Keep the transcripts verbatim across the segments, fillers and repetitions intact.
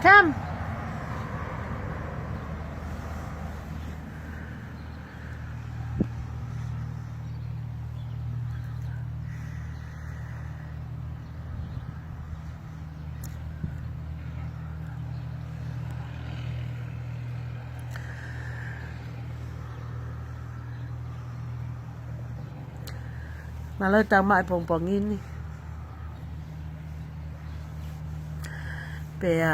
Come. Mālō e tau mai pongipongi ni. Pea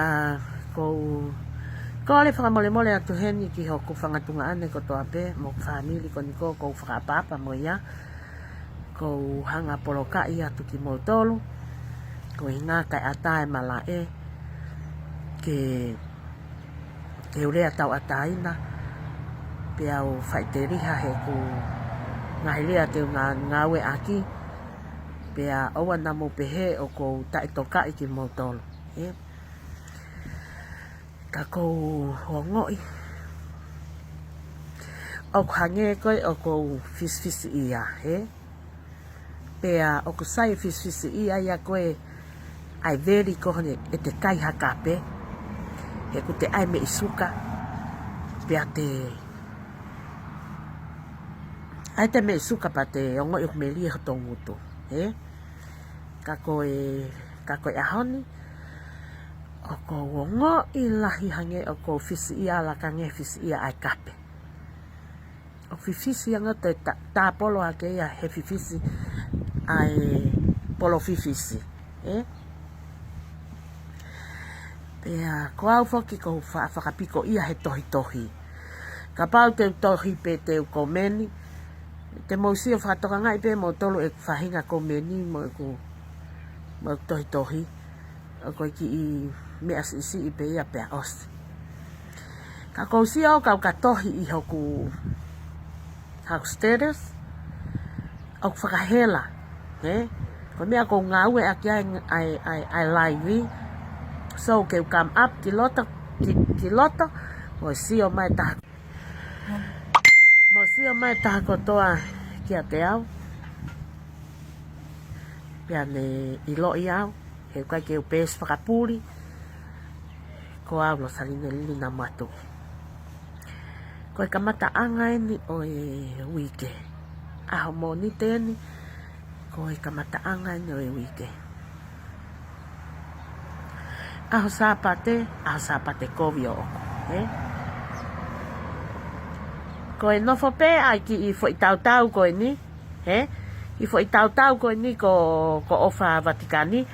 ʻoku ou kole fakamolemole atu heni ki hoku fanga tuongaʻane kotoa pē, mo e fāmili ko eni ʻoku ou fakaʻapaʻapa mo ia. ʻOku ou hanga ʻo polokaʻi atu kimoutolu, ko e ʻuhinga kae ʻatā e malaʻe ke, ke u lea tauʻatāina, pea u faʻiteliha heʻeku ngaahi lea te u ngā-, ngāueʻaki, pea ʻoua naʻa mou pehē ʻoku ou taʻetokaʻi kimoutolu, ē? Ka ʻoku ou ongoʻi ʻoku hangē ko ē ʻoku ou fisifisiʻia, ē? Pea ʻoku sai e fisifisiʻia ia ko ē ʻa e veli ko ē ʻete kai ha kape, he ʻoku te ʻai meʻi suka, pea te ʻai ʻete meʻi suka pea te ongoʻi ʻoku melie hoto ngutu, ē? Ka ko e, ka ko e ʻaho ni, ʻoku ou ongoʻi lahi hangē ʻoku ou fisiʻia, ala hangē fisiʻia ʻa e kape. ʻOku fifisi ange ʻo te ta-, tāpolo hake ia he fifisi ʻa e polo fifisi, ē? Pea ko au foki ʻoku ou fa-, fakapikoʻia he tohitohi. Kapau te u tohi pe te u komeni, te mou sio fakatokangaʻi pē moutolu ʻeku faʻahinga komeni mo ʻeku, mo ʻeku tohitohi. ʻOku ʻi ai e kiʻi meʻa siʻisiʻi pē ia pea ʻosi. Ka ʻoku ou sio au kau ka tohi ʻi hoku, hoku status, ʻoku fakahela, ē? Ko e meʻa ʻoku ou ngāueʻaki ai ʻa e, ʻa e, ʻa e live. So, ke u come up ki loto, ki, ki loto, ʻo sio mai taha, mo sio mai taha kotoa kiate au. Pea ne ʻiloʻi au, he ʻoku ʻikai ke u peesi fakapuli, ko au Losaline Lili Namuatu. Ko e kamataʻanga eni ʻo e uike. ʻAho Mōnite eni, ko e kamataʻanga eni ʻo e uike. ʻAho Sāpate, ʻaho Sāpate kovi ʻoʻoku, ē? Ko e nofo pē ʻa e kiʻi foʻi tautau ko eni, ē? Kiʻi foʻi tautau ko eni ko, ko ʻOfa Vatikani.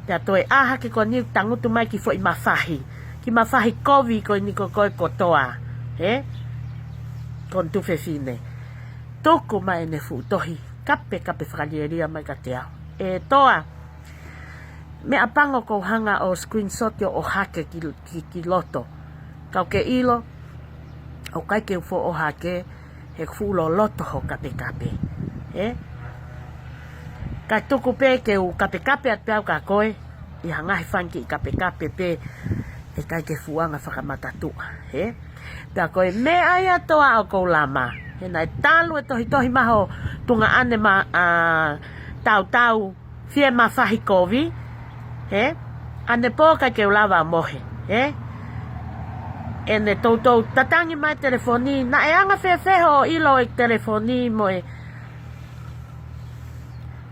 Pea toe ʻā hake ko eni tangutu mai kiʻi foʻi mafahi. Kiʻi mafahi kovi ko eni ko, ko e kotoa, ē? Ko hono tuofefine. Tuku mai ʻene fuʻu tohi, kape, kape fakalielia mai kiate au. ʻE Toa, meʻapango ʻoku ou hanga ʻo screenshot ʻo ʻohake ki, ki, ki loto. Ka ʻoku ke ʻilo, ʻoku ʻikai ke u foʻi ʻohake, he ʻoku fuʻu loloto hoʻo kapekape. Ē? Ka tuku pē ke u kapekape atu pē au kia koe, ʻi ha ngaahi fanga kiʻi kapekape pē, ʻe ʻikai ke fuʻu anga fakamatatuʻa, ē? Pea ko e meʻa ia Toa ʻoku ou lama. He naʻe talu e tohitohi mai ho tuongaʻane ma, ʻa, tautau fie mafahi kovi, ē? ʻAnepō ʻikai ke u lava mohe, ē? ʻEne toutou tatangi mai telefoni, naʻe anga fēfē hoʻo ʻilo e telefoni mo e,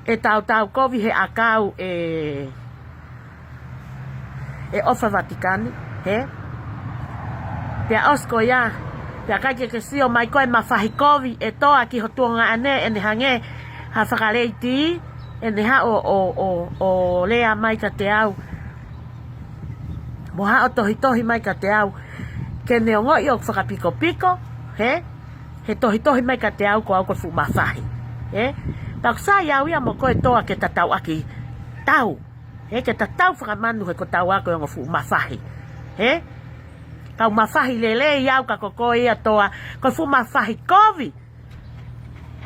e tautau kovi he ʻakau ʻe ʻe ʻOfa Vatikani, ē? Pea ʻosi ko ia, pea ʻikai ke ke sio mai koe mafahi kovi ʻe Toa ki ho tuongaʻane ʻene hangē ha fakaleiti, ʻene haʻu ʻo, ʻo, ʻo, ʻo lea mai kiate au. Mo haʻu ʻo tohitohi mai kiate au. Ke ne ongoʻi ʻoku fakapikopiko, ē? He tohitohi mai kiate au ko au ko e fuʻu mafahi, ē? Pea ʻoku sai au ia mo koe Toa ke tatau ʻaki tau. Ē, ke tatau fakamanu he ko tau ako e ongo fuʻu mafahi. Ē? Kau mafahi lelei au ka ko koe ia Toa, ko e fuʻu mafahi kovi.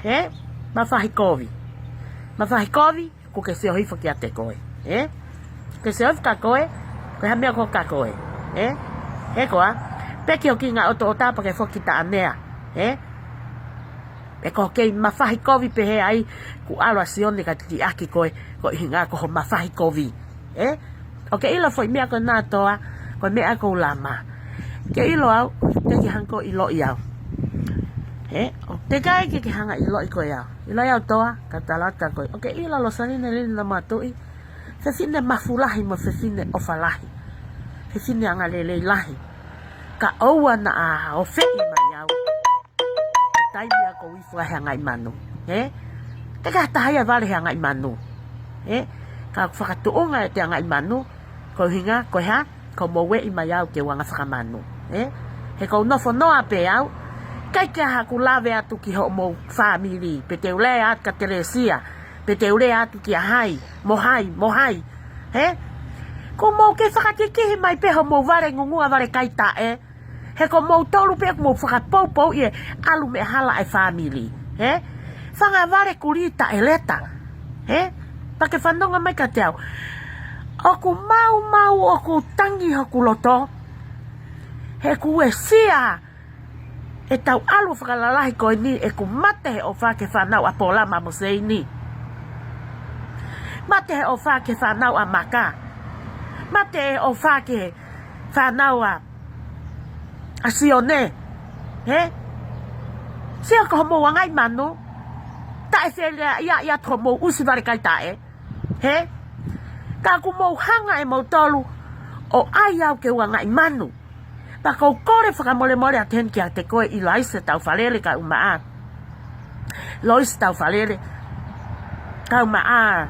Ē? Mafahi kovi. Mafahi kovi, ʻoku ke sio hifo kiate koe. Ē? Ke sio hifo kia koe, ko e hā e meʻa ko kia koe. Ē? Ē koā? Peki hoki ngā ʻotoʻota pea ke foki taʻanea. Ē? Pea ko e kei mafahi kovi pehē ai, kuo ʻalu ʻa Sione kae liʻaki koe, ko e ʻuhinga ko hoʻo mafahi kovi. Ē? ʻOkú ke ʻilo foʻi meʻa ko ena Toa, ko e meʻa ʻoku ou lama. Ke ʻilo au, teʻeki ke hanga ʻo ʻiloʻi au. Hē? ʻOku teʻeki ai ke ke hanga ʻo ʻiloʻi koe au. ʻIloʻi au Toa, ka u tala atu kia koe. ʻOkú ke ʻilo Losaline Liliʻi Namoa Tuʻi, fefine mafu lahi mo fefine ʻofa lahi. Fefine angalelei lahi. Ka ʻoua naʻa ofeʻi mai au. Taimi ʻoku ou ifo ai he angaʻi manu. Hē? Teʻeki ai ha taha ia ʻe vale he angaʻi manu. Hē? Ka ʻoku fakatuʻunga ʻete angaʻi manu, ko e ʻuhinga, ko e hā, kuo mou ueʻi mai au ke u anga fakamanu. Hē? He ʻoku ou nofo noa pē au, ʻikai ke ʻi ai haʻaku lave atu ki hoʻomou fāmili, pe te u lea atu kia Telesia, pe te u lea atu kia hai, mo hai, mo hai. Hē? Kuo mou kei fakakikihi mai pē hoʻomou vale ngungua, vale kaitaʻe. He ko moutolu pē ʻoku mou fakapoupouʻi e ʻalu mei he hala ʻa e fāmili. Hē? Fanga vale kulī taʻeleta. Hē? Pea ke fanongo mai kiate au. ʻOku maumau, ʻoku tangi hoku loto. He ʻoku uesia ʻetau ʻalu fakalalahi ko eni, ʻeku mate he ʻofa ki he fānau ʻa Polama mo Seini. Mate he ʻofa ki he fānau ʻa Maka. Mate he ʻofa ki he fānau ʻa ʻa Sione. Hē? Sio ko hoʻomou angaʻi manu. Taʻe fele ia ia hoʻomou ʻusi vale kaitaʻe. Hē? Ka ʻoku mou hanga ʻe moutolu ʻo ʻai au ke u angaʻi manu. Pea ʻoku ou kole fakamolemole atu heni kiate koe ʻIlaise Taufalele Kaumaʻa. Loisi Taufalele Kaumaʻa.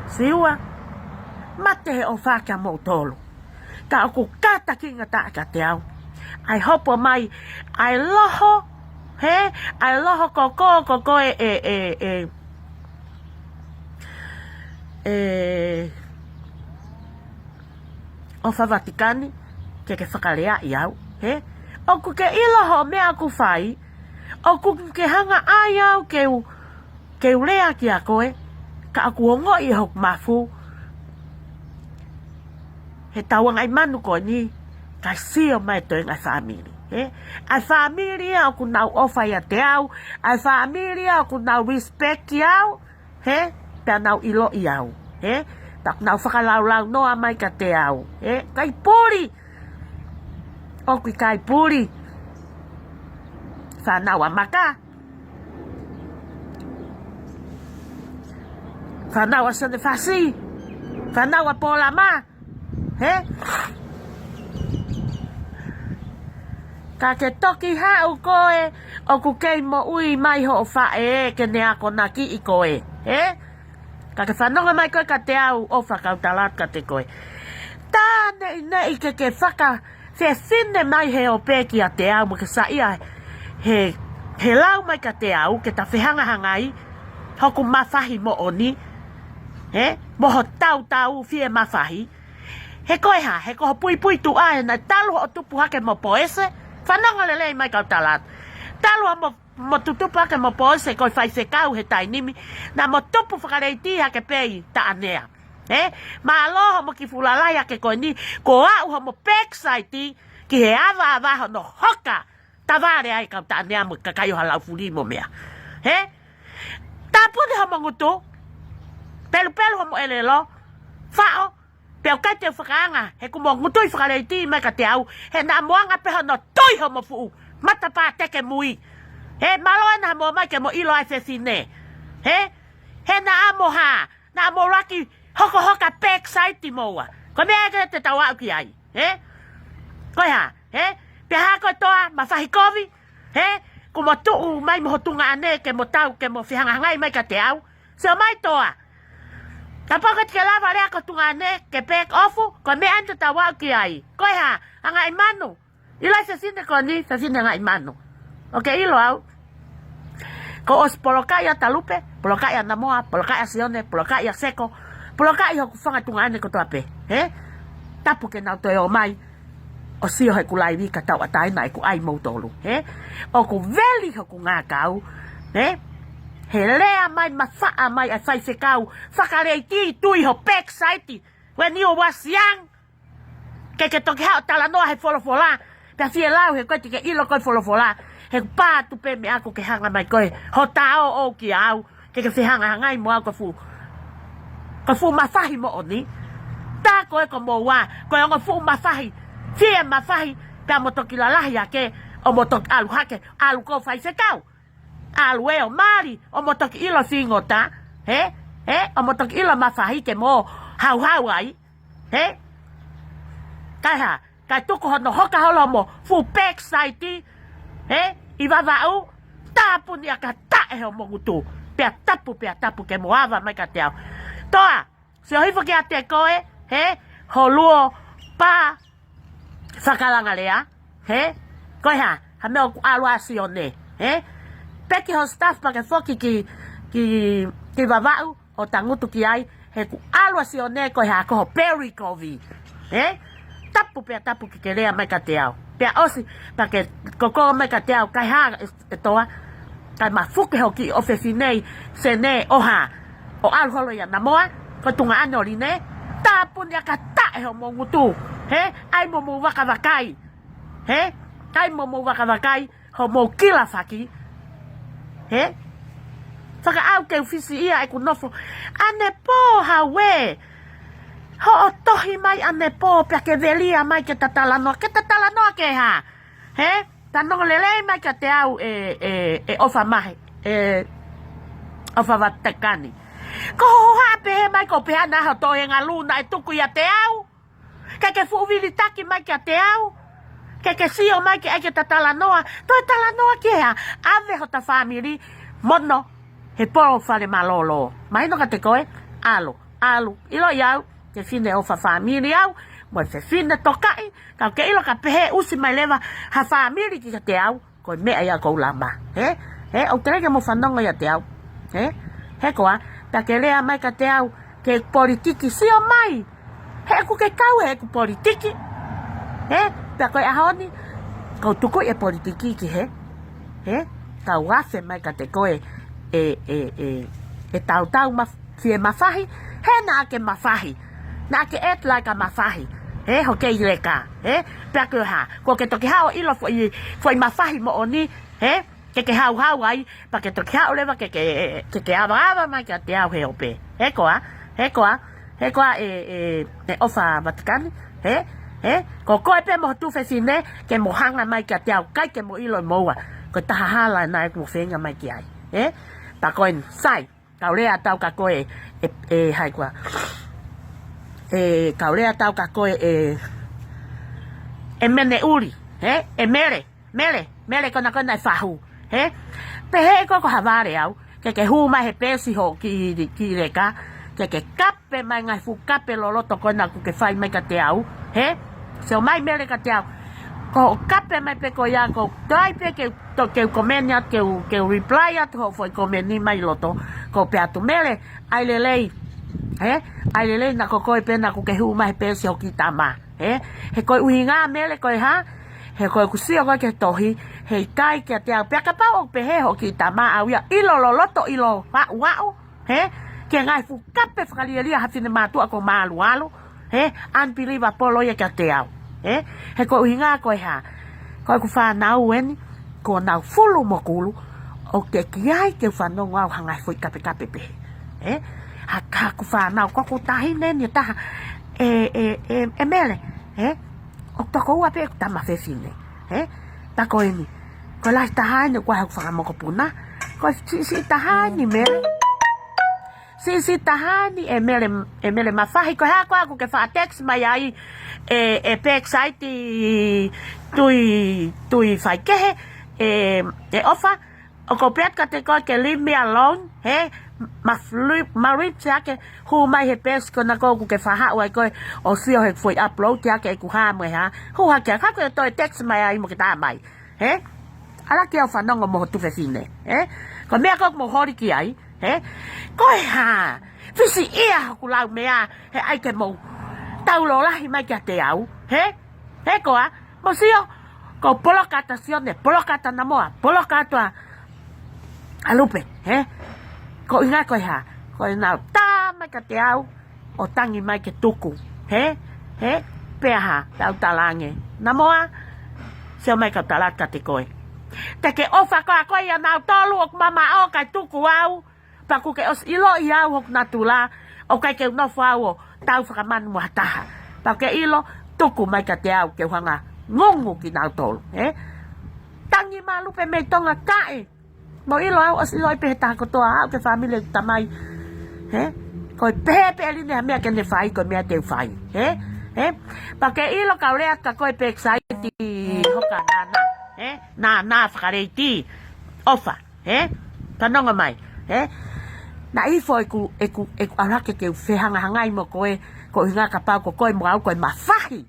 Siua. Mate he ʻofa kia moutolu. Ka ʻoku kātaki ngata kiate au ʻa e hopo mai ʻa e loho, hē, ʻa e loho ko ko, ko ko e, e, e, e, e, ʻofa Vatikani, ke ke fakaleaʻi au, hē? ʻOkú ke ʻilo hoʻo meʻa ʻoku fai, ʻokú ke hanga ʻai au ke u, ke u lea kia koe, ka ʻoku ongoʻi ʻe hoku mafu, he tau angaʻi manu ko eni, kae sio mai toenga ʻa e fāmili, hē? ʻA e fāmili ia ʻoku nau ʻofa ʻiate au, ʻa e fāmili ia ʻoku nau respect au, hē? Pea nau ʻiloʻi au, hē? Pea ʻoku nau fakalaulaunoa mai kiate au, hē? ʻIkai puli. ʻOku ʻikai puli. Fānau ʻa Maka. Fānau ʻa Sione Fasi. Fānau ʻa Polama. Hē? Ka ke toki haʻu koe, ʻoku kei moʻui mai hoʻo faʻē ke ne akonakiʻi koe. Hē? Ka ke fanongo mai koe kiate au, ʻofa ka u tala atu kiate koe. Tā neʻineʻi ke ke fakafefine mai he ope kiate au mo ke saiʻia he, he lau mai kiate au, ke ta fehangahangai, hoku mafahi moʻoni, hē? Mo ho tautau fie mafahi. He ko e hā, he ko ho puipui tuʻa ē naʻe talu hoʻo tupu hake mo Poese, fanongo lelei mai ka u tala atu. Talu hoʻomo, mo tutupu hake mo Poese ko e faifekau he taimi ni, naʻa mo tupu fakaleiti hake pē ʻi Taʻanea. Hē? Mālō hoʻomo kiʻi fuʻu lalahi hake ko eni, kuo aʻu hoʻomo pēkisaiti ki he avaava hono hoka tavale ai kau Taʻanea mo e kakai ʻo Halaufuli mo meʻa. Hē? Tāpuni hoʻomo ngutu, pelupelu hoʻomo ʻelelo, faʻo, pea ʻoku ʻikai te u fakaanga, he kuo mo ngutuʻi fakaleiti mai kiate au, he naʻa mo anga pē hono tui hoʻomo fuʻu matapā teke mui. Hē, mālō ena mo mai ke mo ʻilo ai fefine. Hē? He naʻa mo hā, naʻa mo laki hokohoka pēkisaiti moua. Ko e meʻa ē ke te tau aʻu ki ai. Hē? Ko e hā, hē? Pea hā ko e Toa, mafahi kovi, hē? Kuo mo tuʻu mai mo ho tuongaʻane ke mo tau, ke mo fehangahangai mai kiate au. Sio mai Toa. Kapau ʻoku ʻikai te ke lava lea ki ho tuongaʻane, ke back off, ko e meʻa eni te tau aʻu ki ai. Ko e hā, angaʻi manu. ʻIlai fefine ko eni, fefine angaʻi manu. ʻOkú ke ʻilo au. Kuo ʻosi polokaʻi ʻa Talupe, polokaʻi ʻa Namoa, polokaʻi ʻa Sione, polokaʻi ʻa Seko, polokaʻi hoku fanga tuongaʻane kotoa pē, hē? Tapu ke nau toe ō mai ʻo sio heʻeku laivi ka tauʻatāina ʻeku ʻai moutolu, hē? ʻOku veli hoku ngākau, hē? He lea mai, mafaʻa mai ʻa e faifekau, fakaleiti tui ho pēkisaiti, when you was young. Ke ke toki haʻu ʻo talanoa he folofola, pea fie lau he ko e te ke ʻilo ko e folofola, he pā atu pē meʻa ʻoku ke hanga mai koe, ho taʻo ʻo kia au, ke ke fehangahangai mo au ko e fuʻu Ko e fuʻu mafahi moʻoni. Tā ko ē ko moua, ko e ongo fuʻu mafahi, fie mafahi, pea mo toki lalahi hake, ʻo mo toki ʻalu hake, ʻalu ko faifekau. ʻAlu ē ʻo mali, ʻo mo toki ʻilo fingota, hē? Hē? ʻO mo toki ʻilo mafahi ke mo hauhau ai, hē? Kae hā, kae tuku hono hoka holo mo fuʻu backside, hē? ʻI Vavaʻu, tāpuni ʻa ka taʻe ho mo ngutu. Pea tapu, pea tapu ke mo ava mai kiate au. Toa, sio hifo kiate koe, hē? Ho luo pā fakalangalea, hē? Ko e hā, ha meʻa ʻoku ʻalu ʻa Sione, hē? Peki ho staff pea ke foki ki, ki, ki Vavaʻu, ʻo tangutu ki ai, he ʻoku ʻalu ʻa Sione ko e hā, ko ho peri kovi, hē? Tapu pea tapu ke ke lea mai kiate au. Pea ʻosi, pea ke koko mai kiate au, kae hā, ʻe, ʻe Toa, kae mafuke hoki ʻo fefine ʻi Senē ʻo hā, ʻo ʻalu holo ia Namoa, ko Tungaʻane ʻo Line, tāpuni ʻa ka taʻe ho mo ngutu, hē? ʻAi mo mo vakavakai, hē? ʻAi mo mo vakavakai, ho mo kilafaki, hē? Fakaʻau ke u fisiʻia ʻeku nofo. ʻAnepō Haue, hoʻo tohi mai ʻanepō, pea ke velia mai ke ta talanoa, ke ta talanoa ke hā, hē? Ta nongo lelei mai kiate au ē, ē, ē ʻOfa Mahe, ē ʻOfa Vatekani. Ko hoʻo hā pehē mai ko pehē naʻa ho toenga luna ʻe tuku ʻiate au. Ke ke fuʻu vilitaki mai kiate au. Ke ke sio mai ke ʻai ke ta talanoa. Toe talanoa ke hā, ʻave hota fāmili, mono, he polo fale mālōlō. Mahino kiate koe, ʻalu, ʻalu, ʻiloʻi au, fefine ʻofa fāmili au, mo e fefine tokaʻi, ka ke ʻilo ka pehē ʻusi mai leva ha fāmili kiate au, ko e meʻa ia ʻoku ou lama. Hē? Hē? ʻOku teʻeki ke mo fanongo ʻiate au. Hē? Hē koā, pea ke lea mai kiate au, ke politiki sio mai. He ʻoku ke kau he ʻoku politiki. Hē? Pea ko e ʻaho ni, ʻoku ou tuku e politiki ki hē. Hē? Kau afe mai kiate koe ē, ē, ē, ē tautau ma fie mafahi, he naʻa ke mafahi. Naʻa ke act like a mafahi. Hē, ho kei leka. Hē, pea ke hā. Ko ke toki hao ʻilo foʻi, foʻi mafahi moʻoni. Hē, ke ke hauhau ai, pea ke toki hao leva ke ke, ke ke avaava mai kiate au he ope. Hē koā, hē koā, hē koā ē, ē, ē ʻOfa Vatikani. Hē, hē, ko koe pē mo ho tuofefine, ke mo hanga mai kiate au, ʻikai ke mo ʻilo ʻe moua. Ko e taha hala naʻe mo feinga mai ki ai. Hē, pea ko eni, sai. Kau lea atu au kia koe ē, ē, hai koā. Ē, kau lea atu au kia koe ē, ē Meneʻuli, hē? ʻE Mele, Mele, Mele ko ena ko ena ʻe fahu, hē? Pehē ko ko ha vale au, ke ke hū mai he peesi hoʻo kiʻi, kiʻi leka, ke ke kape mai ngaahi fuʻu kape loloto ko ena ʻoku ke fai mai kiate au, hē? Sio mai Mele kiate au. Ko e kape mai pē ko ia ko e try pē ke to, ke u komeni atu, ke u, ke u reply atu hoʻo foʻi komeni mai loto. Ko u pehē atu Mele, ʻai lelei. Hē? ʻAi lelei naʻa ko koe pē naʻa ʻoku ke hū mai he peesi hoʻo kiʻi tama. Hē? He ko e ʻuhinga Mele ko e hā? He ko ʻeku sio ko ē ki he tohi, heʻikai kiate au. Pea kapau ʻoku pehē hoʻo kiʻi tama au ia ʻilo loloto ʻilo vaʻuvaʻu. Hē? Ki he ngaahi fuʻu kape fakalielia ha finemātuʻa ko Malualu. Hē? Unbelievable ia kiate au. Hē? He ko e ʻuhinga ko e hā? Ko ʻeku fānau eni, ko nau fulu mo kulu, ʻoku teʻeki ai ke u fanongo au ha ngaahi foʻi kapekape pehē. Hē? Ha, haku fānau, ko ʻeku taʻahine eni ʻe taha, ē, ē, ē, ē Mele, hē? ʻOku toko ua pē ʻeku tama fefine. Hē? Pea ko eni, ko e lahi taha eni ʻoku ʻi ai haku fanga mokopuna, ko e siʻisiʻi taha eni Mele. Siʻisiʻi taha eni ʻe Mele, ʻe Mele Mafahi, ko e hā koā ʻoku ke faʻa text mai ai ē, ē Peksaiti Tui, Tui Faikehe, ē, ē ʻOfa, ʻoku ou pehē atu kiate koe ke leave me alone, hē, ma flu-, ma reach ake, hū mai he peesi ko ena ko ē ʻoku ke faʻa haʻu ai koe, ʻo sio he foʻi upload ake ʻeku hā mo e hā, hū hake, ka ko e toe text mai ai mo ke tā mai. Hē? ʻAlu ki ai ʻo fanongo mo ho tuofefine. Hē? Ko e meʻa ko ē ʻoku mo holi ki ai. Hē? Ko e hā? Fisiʻia hoku lau meʻa, he ʻai ke mou tau lōlahi mai kiate au. Hē? Hē koā? Mo sio, ko e poloka atu ʻa Sione, poloka atu ʻa Namoa, poloka atu ʻa ʻa Lupe. Hē? Ko e ʻuhinga ko e hā? Ko ʻenau tā mai kiate au, ʻo tangi mai ke tuku. Hē? Hē? Pea hā, tau talaange. Namoa, sio mai kau tala atu kiate koe. Te ke ʻofa koā koe ʻia nautolu ʻoku mamaʻo kae tuku au, pea ʻoku ke ʻosi ʻiloʻi au hoku natula, ʻOku ʻikai ke u nofo au ʻo tau fakamanu mo ha taha. Pea ke ʻilo, tuku mai kiate au ke u hanga ngungu kinautolu, ē? Tangi malu pē mei Tonga kae. Mou ʻilo au, ʻosi ʻilo ai pē he taha kotoa, aʻu ki he fāmili ʻeku tamai, ē? Ko e pehē pē ʻe Lini ha meʻa ke ne fai, ko e meʻa te u fai, ē? Ē? Pea ke ʻilo kau lea ka ko e pē excited hoka nana, ē? Nana fakaleiti, ʻOfa, ē? Fanongo mai, ē? Naʻe ifo ʻeku, ʻeku, ʻeku ʻalu hake ke u fehangahangai mo koe, ko e ʻuhinga kapau ko koe mo au ko e mafahi,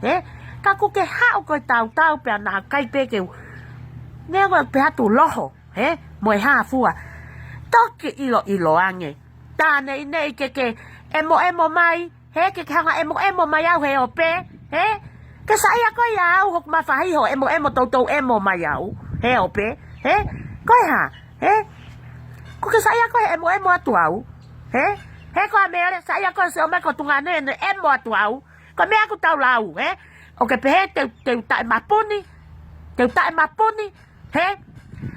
ē? Ka kuo ke haʻu ko e tautau pea naʻe ʻikai pē ke u, neongo pē atu loho, ē? Mo e hā fua. Toki ʻiloʻilo ange. Tā neʻineʻi ke ke ʻemoʻemo mai, hē, ke ke hanga ʻemoʻemo mai au he ope, hē? Ke saiʻia koe ia au, hoku mafahi hoʻo ʻemoʻemo toutou ʻemo mai au he ope, hē? Ko e hā, hē? Kuo ke saiʻia koe he ʻemoʻemo atu au, hē? Hē, ko a Mele, saiʻia koe he ʻosi ʻomai ko tuʻunga ne, ne ʻemo atu au. Ko e meʻa ʻoku tau lau, hē? ʻOku ke pehē te u, te u taʻemapuni, te u taʻemapuni, hē?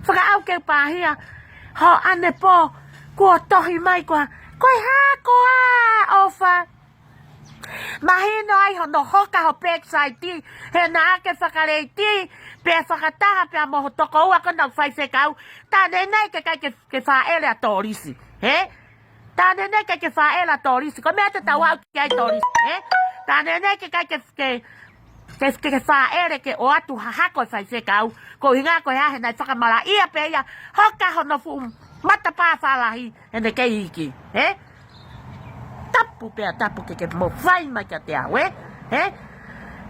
Fakaʻau ke u pāhia, hoʻo ʻanepō, kuo tohi mai koā, ko e hā koā, ʻOfa? Mahino ai hono hoka ho backside, he naʻa ke fakaleiti, pea fakataha pea mo ho tokoua ko ena ʻoku faifekau, tā neʻineʻi ke ʻikai ke, ke fāʻele ʻa Tolisi, hē? Tā neʻineʻi ke ʻikai ke fāʻele ʻa Tolisi, ko e meʻa te tau aʻu ki ai Tolisi, hē? Tā neʻineʻi ke ʻikai ke, ke, ke, ke, ke fāʻele ke ʻoatu ha hako e faifekau, ko e ʻuhinga ko e hā, he naʻe fakamalaʻia pē ia, hoka hono fuʻu matapā fālahi, ʻene kei iiki, hē? Tapu pea tapu ke ke mou fai mai kiate au, ē? Hē?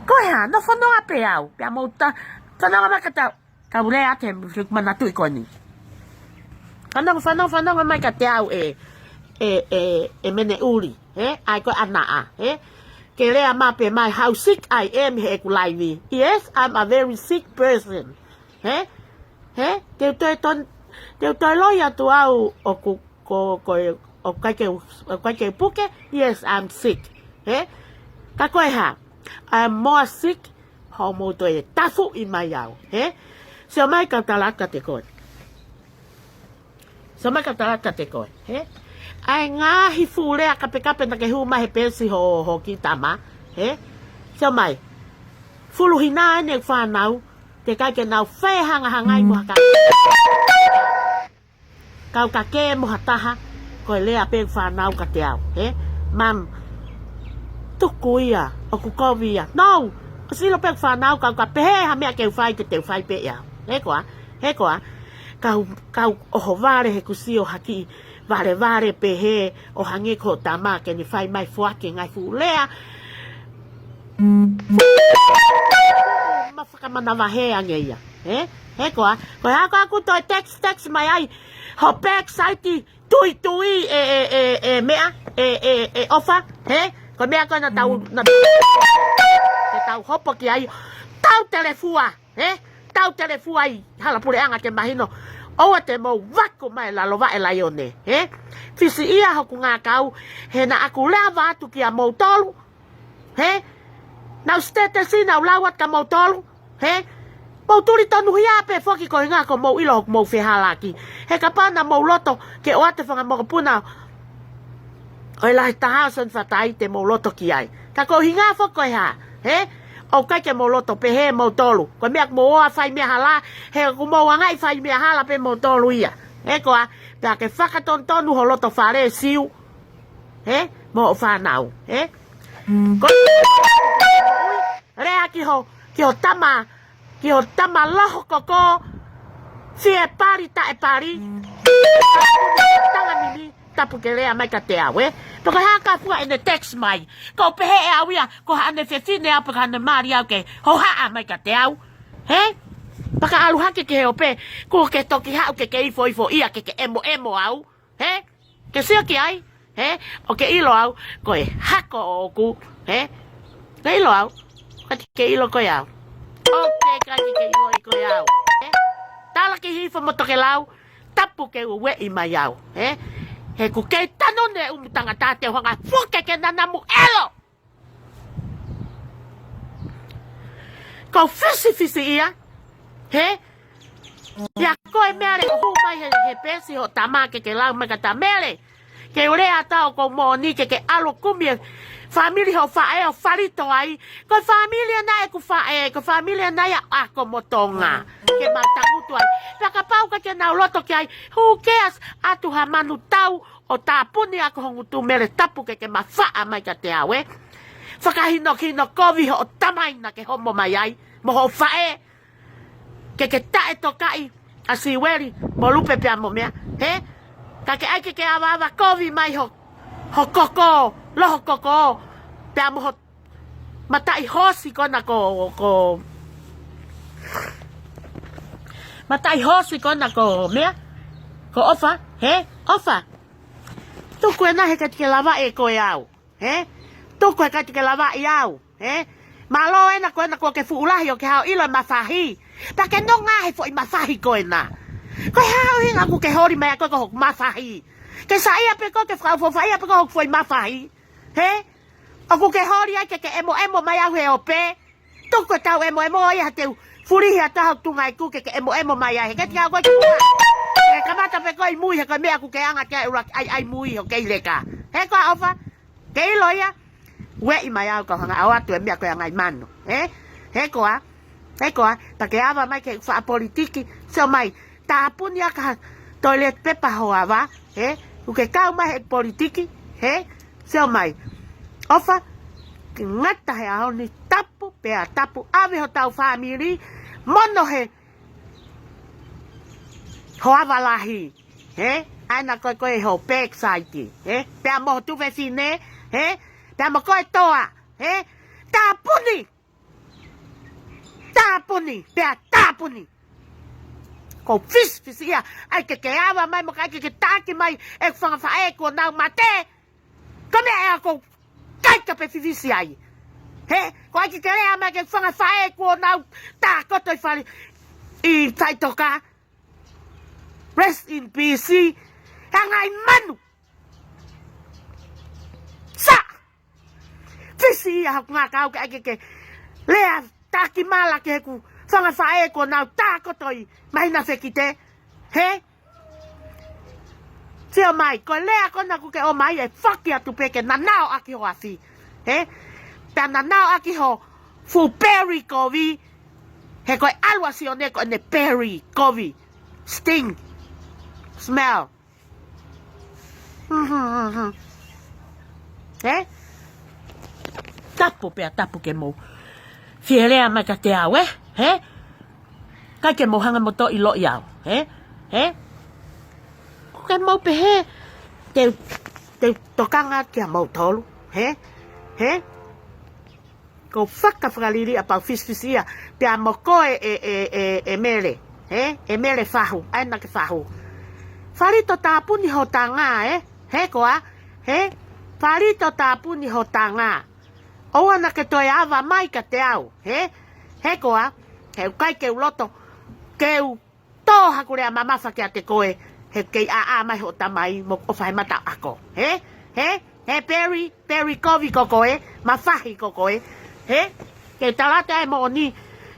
Ko e hā, nofo noa pē au, pea mou ta, fanongo mai kiate au, kau lea atu he manatuʻi ko eni. Fanongo, fanongo, fanongo mai kiate au ē, ē, ē, ē Meneʻuli, hē? ʻAi ko e ʻanaʻa, hē? Ke lea maʻu pē mai how sick I am he ʻeku laivi. Yes, I'm a very sick person. Hē? Hē? Te u toe ton-, te u toe loi atu au ʻoku, ko, ko e, ʻoku ʻikai ke, ʻoku ʻikai ke puke? Yes, I'm sick. Hē? Ka ko e hā? I'm more sick, hoʻomou toe tafuʻi mai au. Hē? Sio mai kau tala atu kiate koe. Sio mai kau tala atu kiate koe. Hē? ʻAi ngaahi fuʻu lea kapekape naʻa ke hū mai he peesi ho, ho kiʻi tama. Hē? Sio mai. Fuluhina ʻene fānau, teʻeki ai ke nau fehangahangai mo ha ka. Kau ka ke mo ha taha, ko e lea pē fānau kiate au, hē? Mum, tuku ia, ʻoku kovi ia. No! ʻOsi ʻilo pē fānau, kau ka pehē ha meʻa ke u fai, te te u fai pē ia. Hē koā, hē koā. Kau, kau ʻohovale he kusi ʻo ha kiʻi valevale pehē, ʻo hangē ko hoʻo tama ke ne fai mai foaki e ngaahi fuʻu lea. Ma fakamanavahē ange ia. Hē? Hē koā? Ko e hā koā ʻoku toe text, text mai ai. Ho backside tuitui ē, ē, ē, ē, meʻa, ē, ē, ē, ʻOfa. Hē? Ko e meʻa ko ena tau, na, te tau hopo ki ai. Tau telefua. Hē? Tau telefua ʻi hala puleʻanga ke mahino. ʻOua te mou vaku mai lalo vaʻe laione. Hē? Fisiʻia hoku ngākau. He naʻa ku lea atu kia moutolu. Hē? Nau stetesi, nau lau atu kia moutolu. Hē? Mou tuli tonuhia pē foki ko e ʻuhinga ko mou ʻilo hoku mou fehālaaki. He kapau naʻa mou loto ke ʻoatu e fanga mokopuna ʻo e lahi taha ʻo Soni Fatai te mou loto ki ai. Ka ko e ʻuhinga foki ko e hā, hē? ʻOku ʻikai ke mou loto pehē moutolu. Ko e meʻa ʻoku mou ō ʻo fai meʻa hala, he ʻoku mou anga ʻi fai meʻa hala pē moutolu ia. Hē koā, pea ke fakatonutonu ho loto fale Siu. Hē? Mo hoʻo fānau. Hē? Ko lea ki ho, ki ho tama, ki ho tama loho koko, fie pali taʻe pali, tanga mimi, tapu ke lea mai kiate au, ē? Pea ko e hā ka fua ʻene text mai. Ko u pehē ʻe au ia, ko haʻane fefine au, pe ko haʻane mali au ke hohaʻa mai kiate au. Hē? Pea ka ʻalu hake ki he ope, kuo ke toki haʻu ke ke ifoifoʻia, ke ke ʻemoʻemo au. Hē? Ke sio ki ai, hē? ʻOku ke ʻilo au, ko e hako ʻoʻoku, hē? Ke ʻilo au, ka te ke ʻilo koe au. ʻOku ke ʻikai ke ʻilo koe au, hē? Tala ki hifo mo tokelau, tapu ke ueʻi mai au, hē? He ʻoku kei tanu ne ʻumu tangata te u hanga fuke ke nanamu ʻelo. Ko fisifisiʻia, hē? ʻIa ko e Mele ʻoku hū mai he, he peesi hoʻo tama ke ke lau mai kia Mele. Ke u lea atu ʻoku ou moʻoni ke ke ʻalu ʻo kumi e fāmili hoʻo faʻē ʻo falito ai. Ko e fāmili ʻana ʻeku faʻē, ko e fāmili ʻana ia ʻa ko mo Tonga. Ke ma tangutu ai. Pea kapau ʻoku ʻikai ke nau loto ki ai, who cares? ʻAtu ha manu tau ʻo tāpuni ʻa ko ho ngutu, Mele Tapu, ke ke mafaʻa mai kiate au ē. Fakahinohino kovi hoʻo tamai naʻa ke homo mai ai, mo hoʻo faʻē. Ke ke taʻetokaʻi ʻa Siueli mo Lupe pea mo meʻa, hē? Ka ke ʻai ke ke avaava kovi mai ho, ho koko, loho koko, pea mo ho mataʻi hoosi ko ena ko, ko, mataʻi hoosi ko ena ko meʻa, ko ʻOfa, hē? ʻOfa. Tuku ena he ʻikai te ke lavaʻi koe au. Hē? Tuku he ʻikai te ke lavaʻi au. Hē? Mālō ena ko ena kuo ke fuʻu lahi ʻo ke haʻu ʻilo e mafahi. Pea ke nonga he foʻi mafahi ko ena. Ko e hā ʻuhinga ʻoku ke holi mai ʻa koe ko hoku mafahi? Ke saiʻia pē koe, ke fakaʻofoʻofaʻia pē koe hoku foʻi mafahi. Hē? ʻOku ke holi ai ke ke ʻemoʻemo mai au he ope. Tuku e tau ʻemoʻemo ia, ha te u fulihi atu hoku tunga ʻeku ke ke ʻemoʻemo mai ai. He ke tika koe ki mua. Ke kamata pē koe ʻi mui he ko e meʻa ʻoku ke anga ke ʻuluaki ʻai, ʻai mui ʻo kei leka. Hē koā ʻOfa? Ke ʻilo ia. Ueʻi mai au kau hanga ʻo ʻoatu e meʻa ko e anga ʻi mano. Hē? Hē koā? Hē koā? Pea ke ava mai ke faʻa politiki. Sio mai. Tāpuni ʻa ka ha toilet paper ho ava. Hē? ʻOku ke kau mai he politiki. Hē? Sio mai. ʻOfa, ke ngata he ʻaho ni, tapu pea tapu, ʻave hotau fāmili, mono he ho ava lahi, hē? ʻAi ena ko e, ko e ho backside, hē? Pea mo ho tuofefine, hē? Pea mo koe Toa, hē? Tāpuni! Tāpuni, pea tāpuni. ʻOku ou fisifisiʻia, ʻai ke ke ava mai mo ʻikai ke ke taki mai ʻeku fanga faʻē kuo nau mate. Ko e meʻa ē ʻoku ou ʻikai ke pē fifisi ai. Hē, ko e ʻai ke ke lea mai ki he fanga faʻē kuo nau tākoto ʻi fale, ʻi faʻitoka. Rest in peace. Anga ʻi manu. Sa! Fisiʻia hoku ngākau ke ʻai ke ke lea taki mala ki heʻeku fanga faʻē kuo nau tākoto ʻi māhina fekite. Hē? Sio mai, ko e lea ko ena ʻoku ke ʻomai ʻe foki atu pē ke nanaʻo ʻaki ho afi. Hē? Pea nanaʻo ʻaki ho fuʻu peli kovi. He ko e ʻalu ʻa Sione ko ʻene peli kovi. Sting. Smell. Mhm, mhm. Hē? Tapu pea tapu ke mou fie lea mai kiate au, ē? Hē? ʻIkai ke mou hanga mo toe ʻiloʻi au, hē? Hē? ʻOku ke mou pehē, te, te tokanga kia moutolu, hē? Hē? ʻOku ou fakafakalili ʻa pau fisifisiʻia, pea mo koe ʻe, ʻe, ʻe, ʻe Mele, hē? ʻE Mele Fahu, ʻai ena ke Fahu. Falito tāpuni ho tanga, ē? Hē koā? Hē? Falito tāpuni ho tanga. ʻOua naʻa ke toe ava mai kiate au, hē? Hē koā? He ʻoku ʻikai ke u loto, ke u tō haku lea mamafa kiate koe, he kei ʻāʻā mai hoʻo tamai mo ʻOfa he mata ʻo ako. Hē? Hē? Hē peli, peli kovi ko koe, mafahi ko koe. Hē? Ke tala atu ʻa e moʻoni,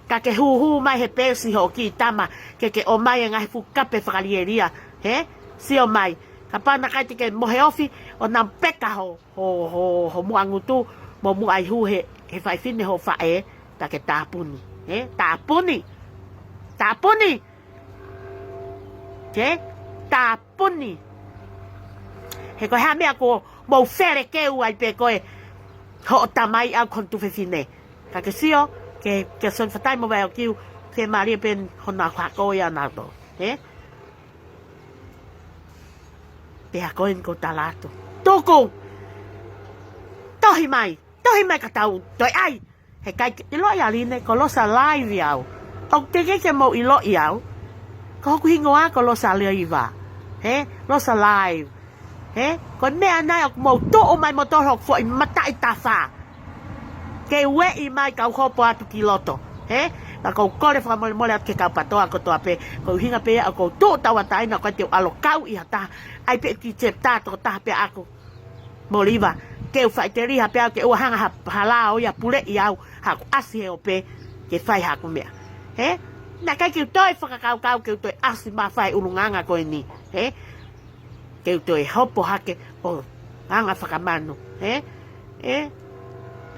ka ke hūhū mai he peesi hoʻo kiʻi tama, ke ke ʻomai e ngaahi fuʻu kape fakalielia. Hē? Sio mai. Kapau naʻe ʻikai te ke mohe ofi, ʻo nau peka ho, ho, ho, ho muʻa ngutu, mo muʻa ihu he, he faifine hoʻo faʻē, pea ke tāpuni. Hē? Tāpuni. Tāpuni. Ke tāpuni. He ko e hā e meʻa ʻoku mou felekeu ai pē koe hoʻo tamai ʻa ko hono tuofefine. Ka ke sio, ke, ke soni fatai mo vai o kiu, ke mālie pē hono hako ia nato. Hē? Pea ko eni ʻoku ou tala atu. Tuku! Tohi mai! Tohi mai ka tau toe ʻai. He ʻikai ke ʻiloʻi ʻa Line, ko Losa Live au. ʻOku teʻeki ke mou ʻiloʻi au. Ko hoku hingoa ko Losa Live. Hē? Losa Live. Hē? Ko e meʻa ena ʻoku mou tuʻu mai mo tō hoku foʻi mataʻi tafa. Ke ueʻi mai kau hopo atu ki loto. Hē? Ka ʻoku ou kole fakamolemole atu ki he kau PTOA kotoa pē. Ko e ʻuhinga pē ia ʻoku ou tuʻu tauʻatāina ko e te u ʻalu ʻo kau ʻi ha taha. ʻAi pē ki he chapter toko taha pē ʻaku. Moliva, ke u faʻiteliha pē au ke ʻoua hanga ha, ha lao ia puleʻi au, haku ʻasi he ope, ke fai haku meʻa. Hē? Naʻe ʻikai ke u toe fakakaukau ke u toe ʻasi mai fai ʻulungaanga ko eni. Hē? ke u toe hopo hake ʻo anga fakamanu, ē? Ē?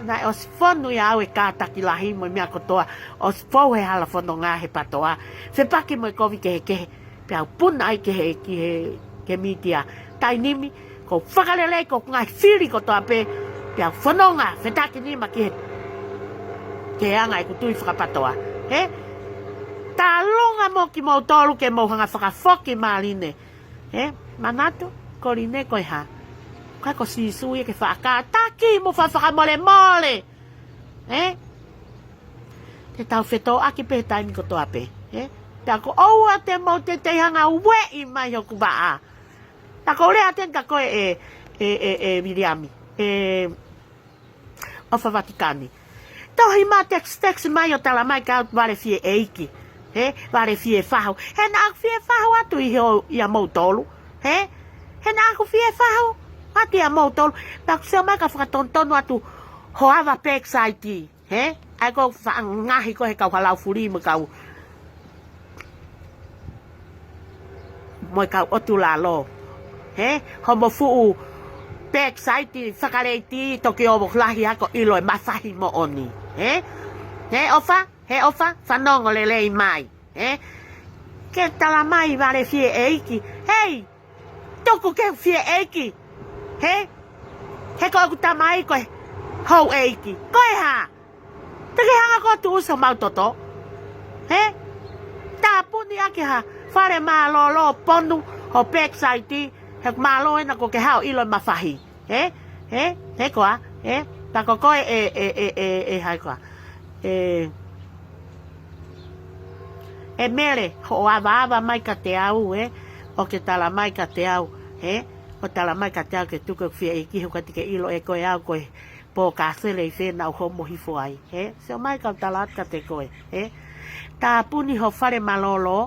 Naʻe ʻosi fonu ia au e kātaki lahi mo e meʻa kotoa, ʻosi fou he hala fononga he patoa, fepaki mo e kovi kehekehe, pea u puna ai ki he, ki he, ki he mītia. Taimi ni, ʻoku ou fakalelei ʻoku ou ngaahi fili kotoa pē, pea u fononga, fetakinima ki he, ki he anga ʻeku tui fakapatoa, ē? Tālunga mo kimoutolu ke mou hanga fakafoki maline. Ē, manatu, ko Line ko e hā? Ko e ko Sīsū ia ke faʻa kātaki mo faʻa fakamolemole. Ē? Te tau fetōʻaki pē he taimi kotoa pē. Ē? Pea ko ʻoua te mou teitei hanga ueʻi mai hoku vaʻa. Pea ko u lea atu eni kia koe ē, ē, ē, ē, Viliami. Ē, ʻOfa Vatikani. Tohi mai text, text mai ʻo tala mai ka vale fie ʻeiki. Ē, vale fie fahu. He naʻa ku fie fahu atu ʻi he ʻo ia moutolu. Ē? He naʻa ku fie fahu atu ia moutolu. Pea ku sio mai ka fakatonutonu atu ho ava pēkisaiti. Ē? ʻAi ko faʻa ngaohi ko e he kau halau fuli mo e kau mo e kau ʻotu lalo. Ē? Homo fuʻu pēkisaiti fakaleiti toki ʻo lahi ako ʻilo e mafahi moʻoni. Ē? Ē, ʻOfa? Ē, ʻOfa? Fanongo lelei mai. Ē? Ke tala mai vale fie ʻeiki. Hei! Tuku ke fie ʻeiki. Ē? He ko ʻeku tamai ko e houʻeiki. Ko e hā? Te ke hanga ko tu uso mau toto. Ē? Tāpuni ʻaki ha fale mālōlō ponu ho pēkisaiti, he mālō ena ko ke hao ʻilo e mafahi. Ē? Ē? Ē koā? Ē? Pea ko koe ē, ē, ē, ē, ē, hai koā? Ē, ē Mele, hoʻo avaava mai kiate au, ē? ʻO ke tala mai kiate au, ē? ʻO tala mai kiate au ke tuku ʻeku fie ʻeiki he ʻoku ʻikai te ke ʻilo ʻe koe au ko e pō ka sele ʻi fē naʻa ku homo hifo ai, ē? Sio mai ka u tala atu kiate koe, ē? Tāpuni ho fale mālōlō,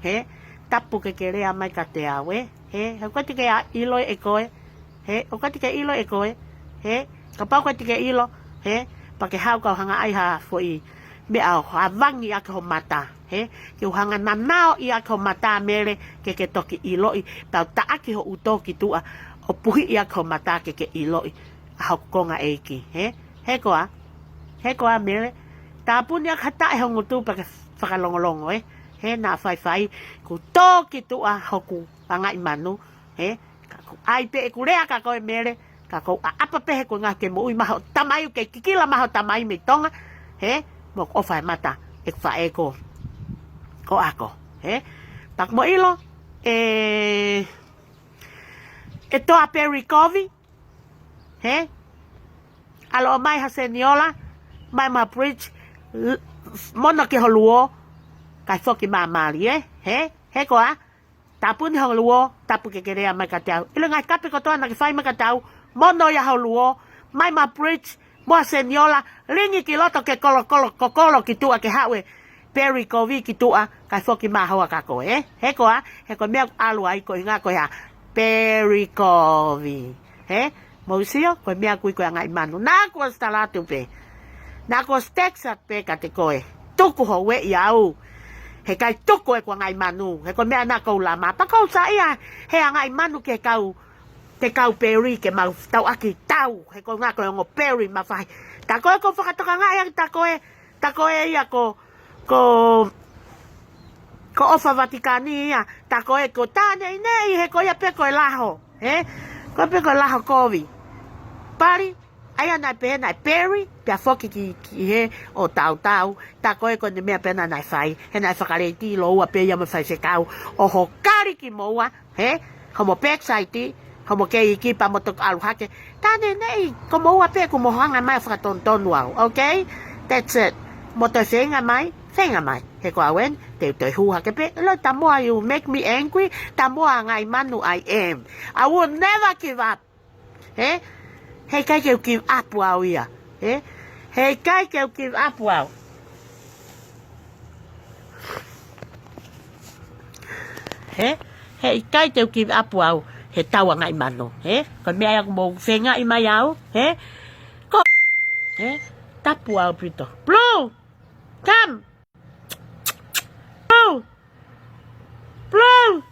ē? Tapu ke ke lea mai kiate au, ē? Ē? He ʻoku ʻikai te ke ʻilo ʻe koe, ē? ʻOku ʻikai te ke ʻilo ʻe koe, ē? Kapau ʻoku ʻikai te ke ʻilo, ē? Pea ke haʻu kau hanga ai ha foʻi meʻa ʻo havangi ʻaki ho mata, ē? Ke u hanga nanaoʻi ʻaki ho mata Mele ke ke toki ʻiloʻi, pea u taʻaki ho ʻuto ki tuʻa ʻo puhiʻi ʻaki ho mata ke ke ʻiloʻi ʻa hoku konga ʻeiki, ē? He koā? He koā Mele? Tāpuni ʻaki ha taʻe ho ngutu pea ke fakalongolongo, ē? He naʻa faifai, kuo tō ki tuʻa hoku angaʻi manu, ē? Ka ʻoku ʻai pē ʻeku lea kia koe Mele, ka ʻoku ou ʻaʻapa pē he ko e ngaahi ke moʻui mai ho tamai, ʻoku kei kikila mai ho tamai mei Tonga, ē? Mo ʻoku ʻofa e mata ʻeku faʻē ko, ko Ako, ē? Pea ʻoku mo ʻilo, ē, ʻe toa pē likovi, ē? ʻAlu ʻo mai ha seniola, mai mo ha bridge, l-, mono ki ho luo, kae foki mai mali, ē? Ē? He koā? Tāpuni ho luo, tapu ke ke lea mai kiate au. ʻIlo e ngaahi kape kotoa naʻa ke fai mai kiate au, mono ia ho luo, mai mo ha bridge, mo ha seniola, lingi ki loto ke kolokolo, kokolo ki tuʻa ke haʻu e peli kovi ki tuʻa, kae foki mai hoa kia koe, ē? He koā? He ko e meʻa ʻoku ʻalu ai ko e ʻuhinga ko e hā? Peli kovi. Ē? Mou sio, ko e meʻa ʻoku ui ko e angaʻi manu. Naʻa ku ʻosi tala atu pē. Naʻa ku ʻosi text atu pē kiate koe. Tuku ho ueʻi au. He ʻikai tuku ʻeku angaʻi manu. He ko e meʻa naʻa ku lama. Pea ʻoku ou saiʻia he angaʻi manu ke kau, ke kau peli ke mau tauʻaki tau. He ko e ʻuhinga ko e ongo peli mafahi. Tā ko ē ʻoku ou fakatokangaʻi ʻaki tā ko ē, tā ko ē ia ko, ko, ko ʻOfa Vatikani ia. Tā ko ē ko tā neʻineʻi he ko ia pē ko e laho. Ē? Ko ia pē ko e laho kovi. Pali, ʻa ia naʻe pehē naʻe peli, pea foki ki, ki he ʻo tautau. Tā ko ē ko ʻene meʻa pē naʻa naʻe fai. He naʻe fakaleiti ʻiloua pē ia mo e faifekau. ʻO ho kali kimoua, ē? Homo pēkisaiti, homo keiki pea mo toki ʻalu hake. Tā neʻineʻi, ko moua pē ʻoku mo hanga mai ʻo fakatonutonu au, okay? That's it. Mo toe feinga mai, feinga mai. He ko au eni, te u toe hū hake pē. ʻIlo, the more you make me angry, the more angaʻi manu I am. I will never give up. Ē? He ʻikai ke u give up au ia. Ē? He ʻikai ke u give up au. Ē? He ʻikai ke u give up au he tau angaʻi manu. Ē? Ko e meʻa ia ʻoku mou feingaʻi mai au. Ē? Ko, ē? Tapu au pito. Blue! Come! Blue! Blue!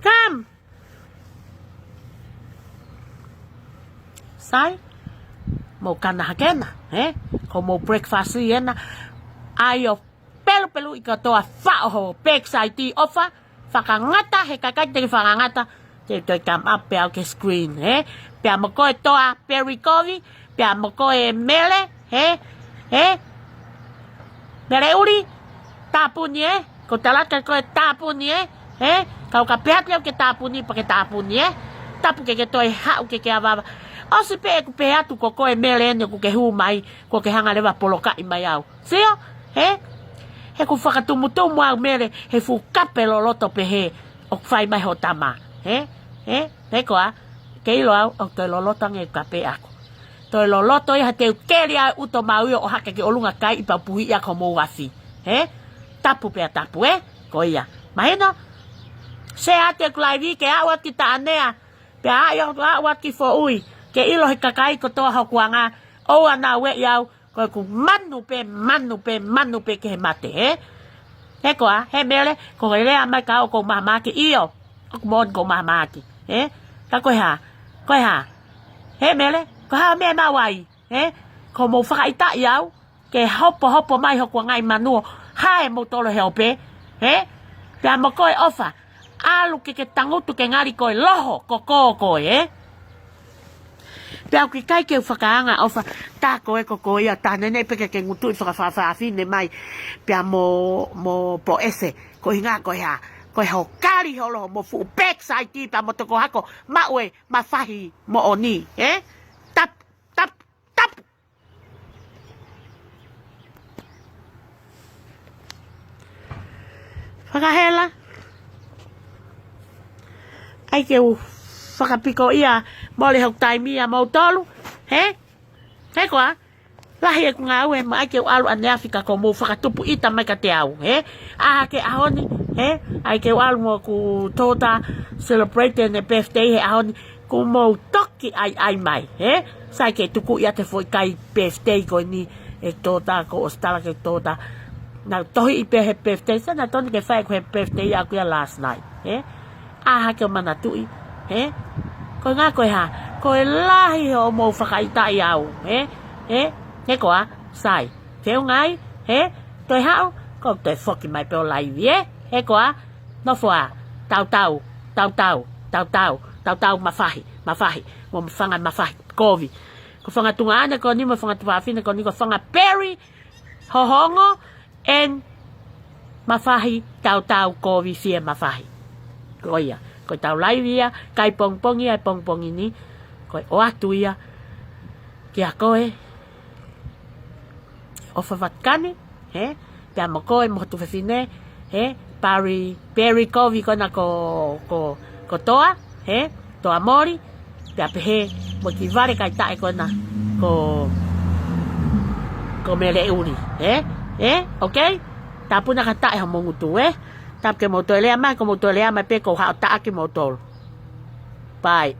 Come! Sai, mou kana hake ena, ē? Ko mou breakfast ena, ʻai ʻo pelupeluʻi kotoa, faʻo ho backside ʻofa, fakangata he kakai te ke fakangata, te u toe come up pē au ki he screen, ē? Pea mo koe Toa Perikovi, pea mo koe Mele, ē? Ē? Mele ʻuli, tāpuni ē, ko talaka ko e tāpuni ē, ē, kau ka pehē atu ke tāpuni, pea ke tāpuni ē, tapu ke ke toe haʻu ke ke avava. ʻOsi pē ʻeku pehē atu ko koe Mele eni ʻoku ke hū mai, ko ke hanga leva polokaʻi mai au. Sio, ē, he ʻoku fakatumutumu au Mele, he fuʻu kape loloto pehē, ʻoku fai mai ho tama, ē, ē, he koā, ke ʻilo au, ʻoku toe loloto ange kape ʻaku. Toe loloto ia he te u keli ʻa e ʻuto maui ʻo ʻohake ki ʻolunga kai ʻi pau puhi ia ko mou afi. Ē? Tapu pea tapu, ē? Ko ia. Mahino? Share atu ʻeku live ke aʻu atu ki Taʻanea. Pea aʻu, aʻu atu ki Foʻui. Ke ʻilo he kakai kotoa hoku anga. ʻOua naʻa ueʻi au. Ko ʻeku manu pē, manu pē, manu pē ki he mate, ē? He koā, he Mele, ko e lea mai ka ʻoku ou mahamahaki ʻio. ʻOku moʻoni ʻoku ou mahamahaki, ē? Ka ko e hā, ko e hā. He Mele, ko e hā meʻa ʻe maʻu ai. Ē, ko mou fakaʻitaʻi au, ke hopohopo mai hoku angai manuo, hae mou tolo he ope, ē? Pea mo koe ʻOfa, ʻalu ke ke tangutu ke ngali ko e loho, ko ko koe, ē? Pea ʻoku ʻikai ke u fakaanga ʻOfa, tā ko e ko ko ia, tā neneʻi pē ke ke ngutuʻi fakafafafine mai, pea mo, mo Poese, ko hinga ko e hā, ko e hokali ho loho, mo fuʻu backside, pea mo toko hako, maʻu e mafahi moʻoni, ē? Tap, tap, tap. Fakahela. ʻAi ke u fakapiko ia mole hoku taimi ia mo tolu. He? He koā? Lahi ʻeku ngāue mo ʻai ke u ʻalu ʻaneafi ka ko mou fakatupu ʻita mai kiate au. He? ʻAha ke ʻaho ni. He? ʻAi ke u ʻalu mo ʻeku tōta celebrate ʻene birthday he ʻaho ni. Kuo mou toki ʻaiʻai mai, ē? Sai ke tuku ia te foʻi kai birthday ko eni ʻe tōta ko ʻOsitala ke tōta. Naʻa tohi ʻi pē he birthday, sai naʻa tonu ke fai ko he birthday ʻaku ia last night, ē? ʻAha ke u manatuʻi, ē? Ko e ngā ko e hā, ko e lahi hoʻomou fakaʻitaʻi au, ē? Ē? He koā, sai. Feʻunga ai, ē? Toe haʻu, ko toe foki mai pē ʻo live, ē? He koā, nofo ā, tautau, tautau, tautau, tautau mafahi, mafahi, mo fanga mafahi, kovi. Ko fanga tuongaʻane ko eni, mo fanga tuofāfine ko eni, ko fanga peri, hohongo, and mafahi, tautau, kovi, fie mafahi. Ko ia, ko ʻetau live ia, kai pongipongi ia, pongipongi ni, ko e ʻoatu ia, kia koe, ʻOfa Vatikani, ē? Pea mo koe, mo ho tuofefine, ē? Pari, Peri Kovi ko ena ko, ko, ko Toa, ē? Toa Moli, pea pehē, mo e kiʻi vale kaitaʻe ko ena ko, ko Mele ʻUli, ē? Ē? Okay? Tāpuna ka taʻe hoʻomou ngutu, ē? Tapu ke mou toe lea mai, ko mou toe lea mai pē ko haʻo taʻaki mou tolu. Bye.